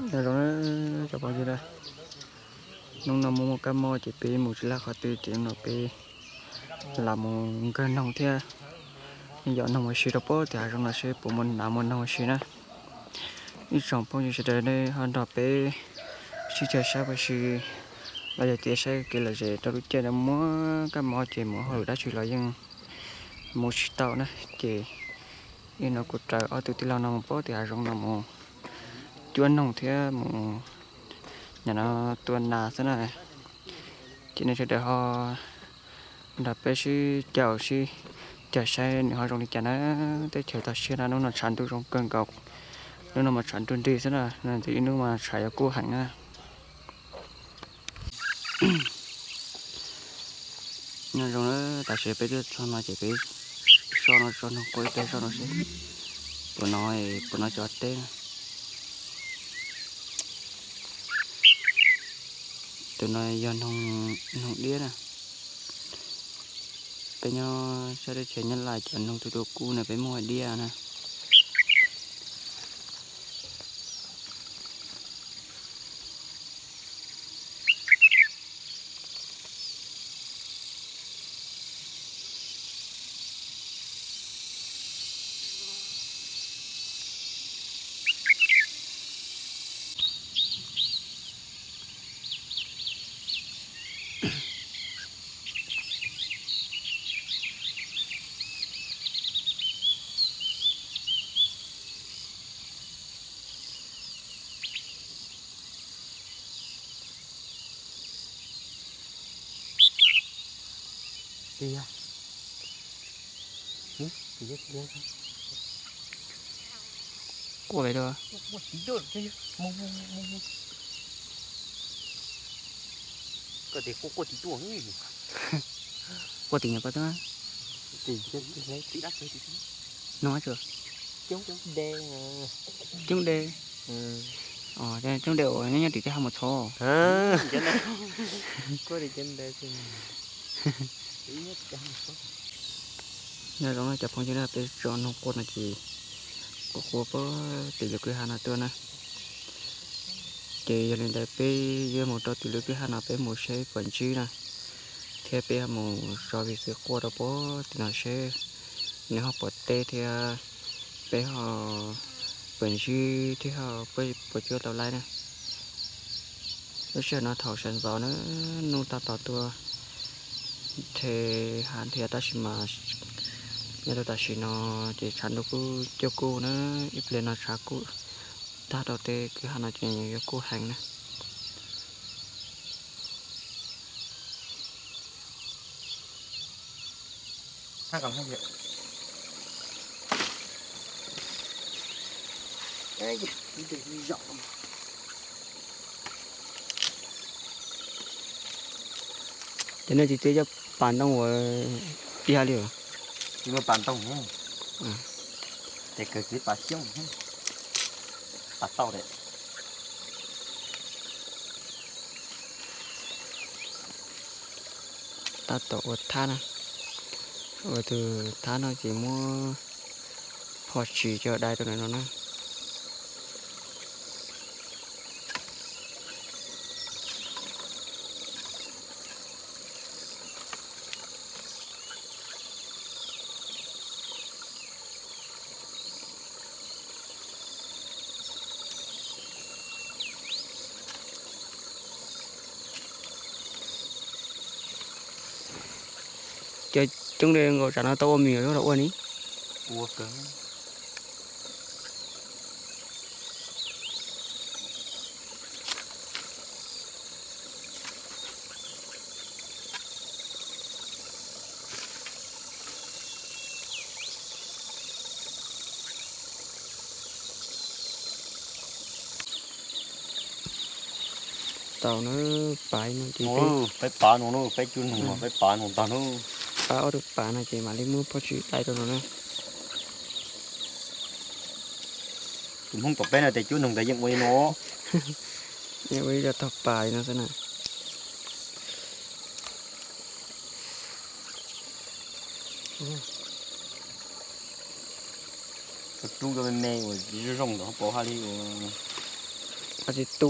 Nyob zoo na cov phooj ywg na, hnub no muaj muaj kab mob ces peb mus tsis laj qhov twg ces hnub no peb lam mus nkag noog thiab yos noog ua si rau pem tim hav zoov no seb puas muaj nas muaj noog ua si na. Ib tsoom phooj ywg sawv daws nej ho nrog peb sib cav saib ua si los yog tias saib kev lom zem rau lub caij no muaj kab mob ces mus hauj lwm dab tsi los yeej mus tsis tau na. Ces ib no kuv raws ob tug tij laug no mus pem tim hav zoov no mus cuab noog thiab mus nim no tua nas xwb na. Ces nej sawv daws ho nrog peb sib caum sib cav saib nws ho zoo li cas na. Teb chaws toj siab na, hnub no tshav ntuj zoo kawg nkaus. Hnub no mas tshav nruj nrig xwb na, ib hnub mas tshav yuav kub heev na. Nyob zoo na, tam sim peb twb txog no ces peb so no tso noog quaj ib pliag zoj no seb puas hnov, puas hnov cov teb na. Tus no yog noog diab na. Peb nyob sab teb chaws Nyab Laj cov noog tus dua kub na peb muab hu diab na. Quaj li. Quaj tim nyuag ko twb. No tsuas coob de. Coob de uas nyob nyob tim tej ha mus txhov. Nyob zoo cov phooj ywg na, peb tso noog quaj no ces quaj quaj pem tim lub kwj ha no tuaj na. Ces yog li ntawd peb yuav mus rau tim lub kwj ha no peb mus seb puas ntsib na, thiab peb ho mus so vis xwm quaj rau pem tim no seb nws ho puas teb thiab peb ho puas ntsib thiab ho puas cuab tau laib na. Lub sij hawm no thaum sawv ntxov na, nub tab tom tuaj rhe hav thiab tab sis mas nyob rau tam sim no ces tshav ntuj kuj coob kub na, ib pliag no tshav kuj tag rau tej kwj ha no ces yuav kub heev na. Ces nej tsis txiav cov pas ntoo uas ib yam li tsis muaj pas ntoo, ces kawg txiav pas xyoob, pas tauj. Tab tom ua thab na, ua tus thab no ces muab phom tsis coj dai rau ntawm no na. Cov coob de nkaus tsam no tau ua mis los ua ni. Tau na, pab no ces peb pab no na, peb cuab noog mas peb pab no ntag na. Pab ob tug pas no ces mam li muab phom tsis dai rau no na. Tus Hmoob tom peb no ces cuab noog ntawd yeej ua li no. Yeej ua ib co tog pas li no xwb na. Rub cov me me uas zoo zoo ntawm hauv paus haj li uas Tsis tu.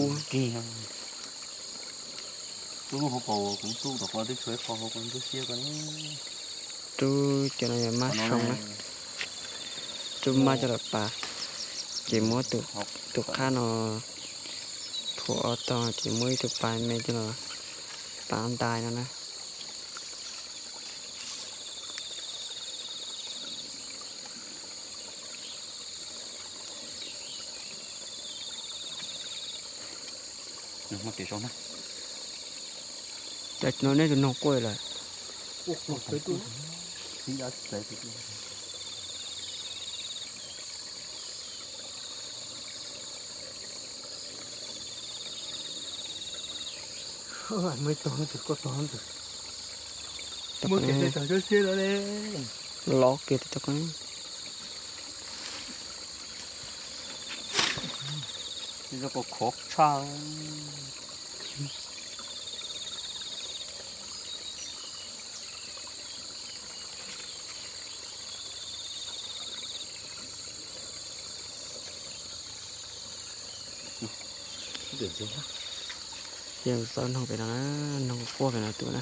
Tub lub hauv paus kuv tub tom qhov twb tshuav ib qho hauv paus ntub siab ko ne. Rub cov no yog mab soo na. Rub mab coj los pas, ces muab tus qab no thuam ob tog ces muab ib tug pas me coj los pas ntais no na. Cov no nej tus noog quaj lawm. Lov kiag tau. Khov tshaj. Ces xav noog pem no na, noog quaj pem no tus na.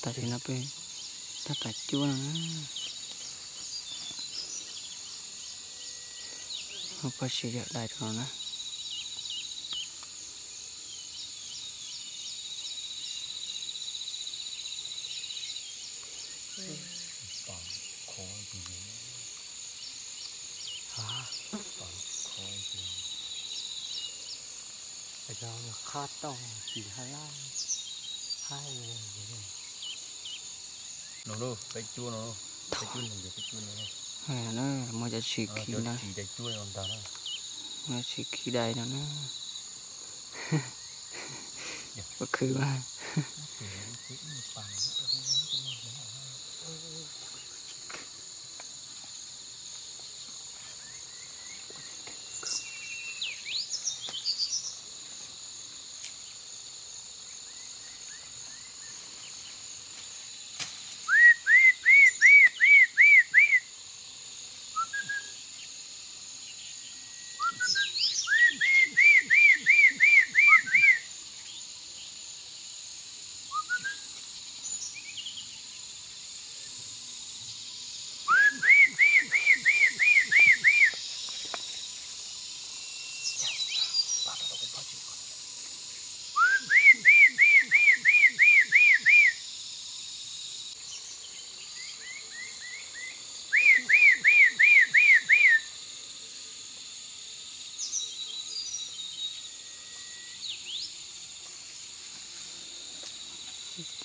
Tam sim no peb tab tom cuab no na. Ho poj sim yog dai rau no na. Qab tau tsis hais, hais no, peb cuab no, peb cuab no, muaj cov tsis khi ntag, muaj tsis khi dai no na. Ua khwv mas.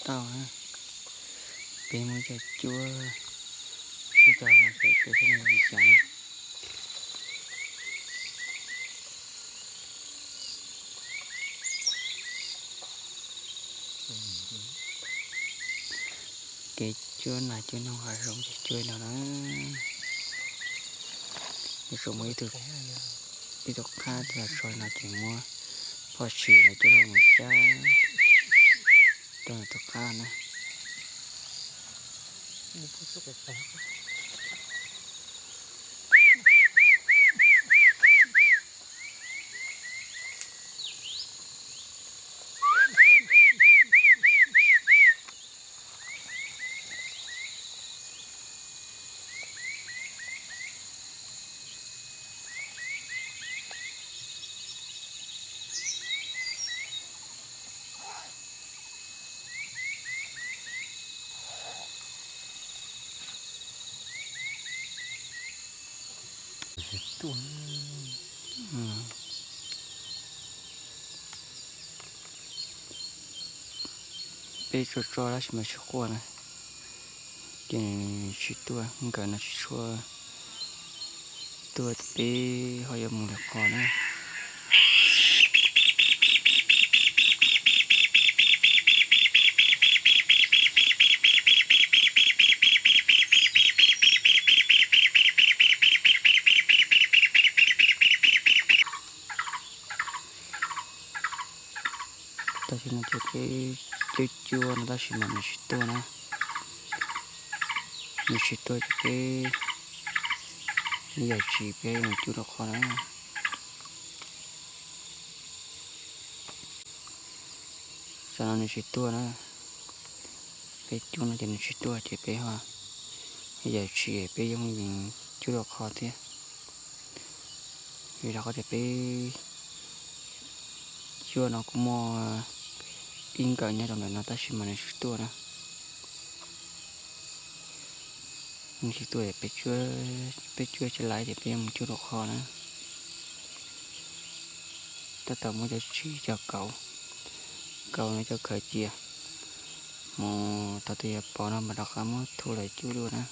Tau na, peb muab cov cuab, muab cov no xwb, peb thiaj li li cas na. Kev cuab nas cuab noog hav zoov ces cuab li no na. Yuav tsum muaj ib tug, ib tug qab los so no ces muab poj sim los coj los mus cab rau tus qab na. Peb tso tso tab sis mas tsis quaj na, ces tsis tuaj, nkawd no tsis tshua tuaj, peb ho yuav mus lwm qhov na. Peb cuab cuab no tab sis mas nws tsis tuaj na. Nws tsis tuaj ces peb, nws yog tsis peb mus cuab rau qhov na. Tam no nws tsis tuaj na. Peb cuab no ces nws tsis tuaj ces peb ho yog tsis peb yuav mus cuab rau qhov thiab. Vim rau qhov tias peb cuab no kuj muaj ib nkawm nyob rau ntawm no tab sis mas nws tsis tuaj na. Nws tsis tuaj, peb cuab tsis laiv ces peb yuav mus cuab rau qhov na. Tab tom muab cov tshis cov kauv, kauv no coj khaws cia, mus thaum twg yog pom no mam rov qab muab thu lawm cuab dua na.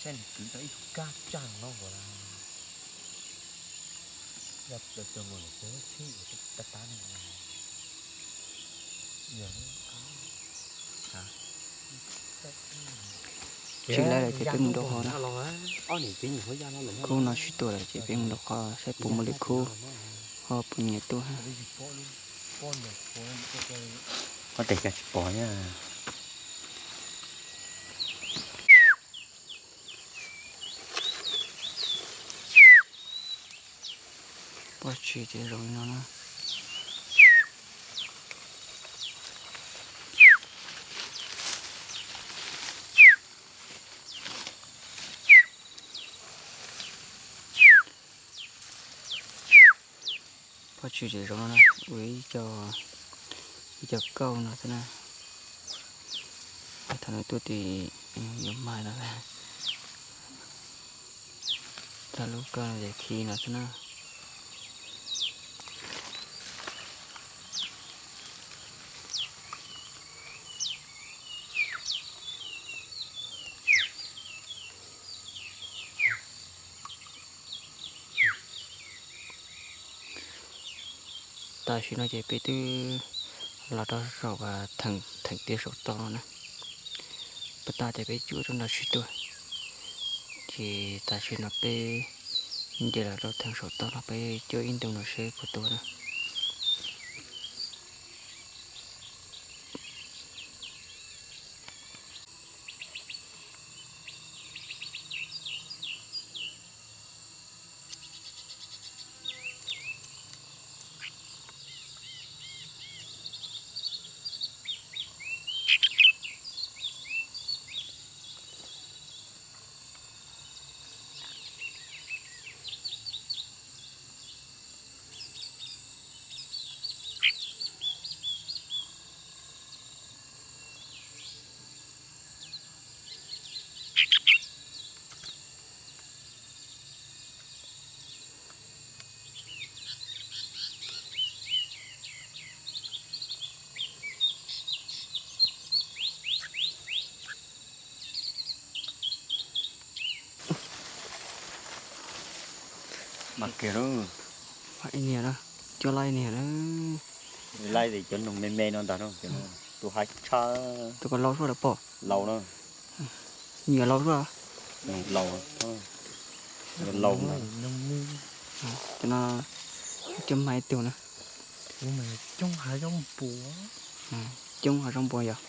Saib nws kwv tau ib tug kab tsaj no ua, yog plaws tau mus nws tsheb tab tab ne. Tsis laiv lawm ces peb mus rau qhov na. Khub no tsis tuaj lawm ces peb mus rau qhov saib puas muaj lwm khub, ho puas nyiam tuaj. Ob teg kag tsis pom na. Pob tshis ces zoo li no na. Pob tshis ces zoo no na, ua ib co, ib co kauj no xwb na. Thaum nws tuaj tim yuav mag no, thaum lub kauj no ces khi no xwb na. Tam sim no ces peb twb los rau saum theem tiaj saum toj no na. Puas tas ces peb cuab rau nram tsis tuaj, ces tam sim no peb nce los rau theem saum toj no peb cuab ib ntu no seb puas tuaj na. Mas kiag lawm. Ib niag na, cuab laib ib niag na. Laib cov noog me me no ntag no, tus haib tshaj. Tus ko laus suab lawm pom. Laus na. Nyiam laus suab. Laus, laus. Cov no cov mas ib tug na. Coob hav zoov npua yog.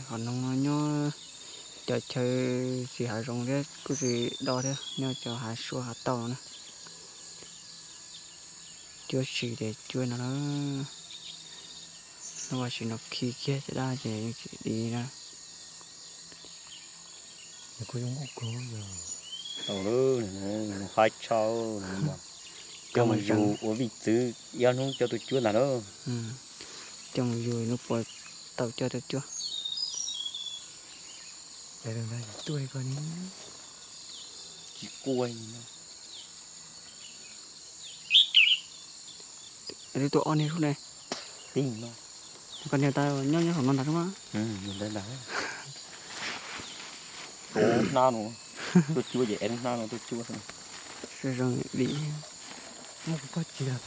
Qhov noog no nyob cov chaw tsis hav zoov thiab kuj tsis do thiab, nyob cov hav sua hav tauj no na. Cuab tsis ces cuab no na. Hnub ua si no khi kiag caj dab ces yeej tsis dim na. Tau lawm, haib tshaj. Coj mus yug ua vij txwv, ib ob hnub coj tuaj cuab ntag lawm. Coj mus yug hnub puas tau coj tuaj cuab. Tsis quaj. Twb tuaj ob niag sub ne. Koj niag tas nyob nyob saum no ntag sub. Hnab no. Tuaj cuab ces ev lub hnab no tuaj cuab xwb. Zoo li, muaj kuv pog tsis los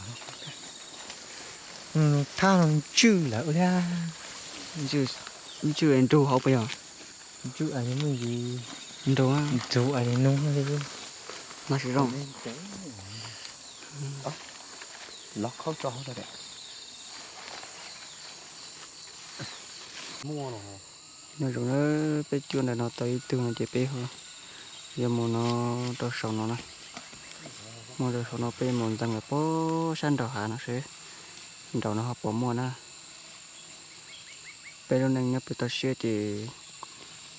thab no ntswj lawm ua li, ntswj nrug hauv puas yog? Ntswj es muaj ntsis nrug, nrug es nug li. Mas zoo. Los khaub tso hauv tso. Muaj los. Nyob zoo na, peb cuab ntawm no tau ib tug no ces peb yuav mus no rau saum no na. Mus rau saum no peb yuav mus ntxeev lawm pem sab nraum hav no seb nraum no ho puas muaj na. Peb lub neej nyob pem toj siab ces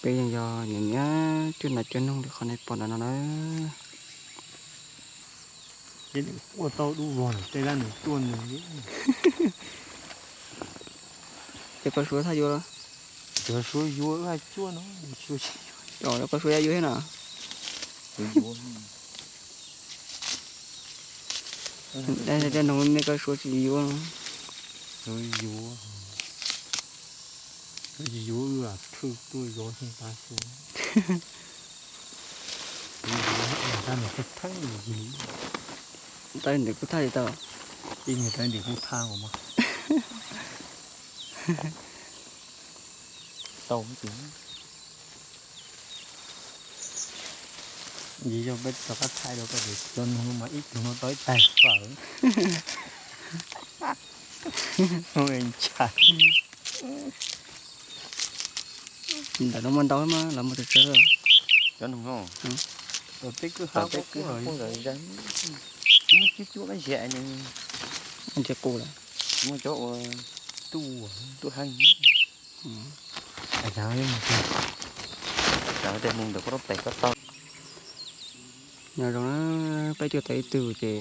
peb yeej yog nyiam nyiam cuab nas cuab noog li qhov nej pom ntawm no na. Ua tau dub vog tej lab nws tuaj nws li. Ces koj suav thaj yuav los? Cov suav yuav wb haj cuab no, suav tsis yuav. Os, koj suav yuav thiab no? Yuav. Tej noog nej koj suav tsis yuav. Suav yuav. Suav tsis yuav wb, thwj tuaj yuav xyoo tas xyoo. Tab nws kuj thaj li tau. Ib nws tab nws kuj thaj ua mas. Tau. Yog peb rov qab thaij rau koj tias cov noog no mas ib tug no tau ib tag fawm. Ntshai. Ntawm no muaj ntau mas los muaj tsawg tsawg. Cov noog no, peb kwj ha peb kwj ha kuj ntawm zag, muaj cuab cuab kab ziam ne. Ntsia qus lawm. Muaj cov ua tuaj tuaj heej. Tej mus ntawm koj lub pem koj tau. Nyob zoo na, peb cuab tau ib tug ces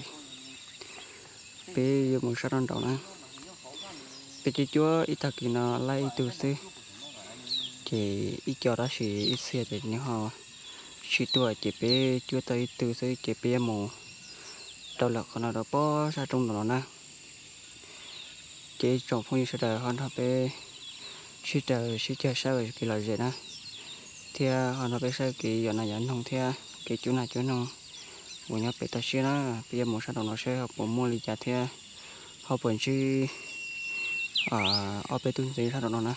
peb yuav mus sab rau nraum na. Peb cuab cuab ib tag kis no laib ib tug xwb, ces ib co tab sis ib txhia ces nws ho tsis tuaj ces peb cuab tau ib tug xwb ces peb yuav mus rau lawm qhov no rau pob sab roob nraum no na. Ces ib tsoom phooj ywg sawv daws ho nrog peb sib raws sib cog saib kev lom zem na, thiab ho nrog peb saib kev yuav nas yuav noog thiab kev cuab nas cuab noog uas nyob pem toj siab na. Peb yuav mus sab nraum no seb ho puas muaj li cas thiab ho puas ntsib ob peb tug ntxiv sab nraum no na.